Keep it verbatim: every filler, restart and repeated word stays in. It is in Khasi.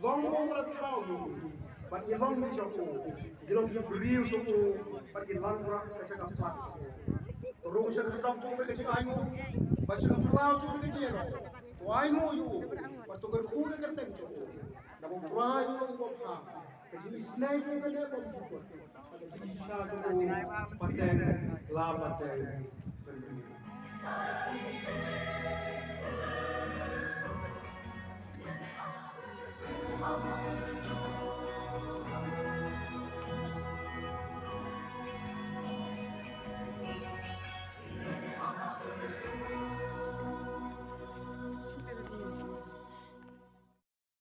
Long u la thaw ïa u, bad ngi long ki jong u, ngi long ki briew jong u, bad ngi wanrah ka jaka phlad jong u. To rung sha ka kyrdan jong u ka jingainguh, bad sha ka phyllaw jong u ka jingïaroh. To ainguh ïa u, bad to kyrkhu ïa ka kyrteng jong u. Naba u Trai u long uba bha, ka jingisynei jong u ka leh bymjukut. Ka jingshisha jong u pateng la pateng.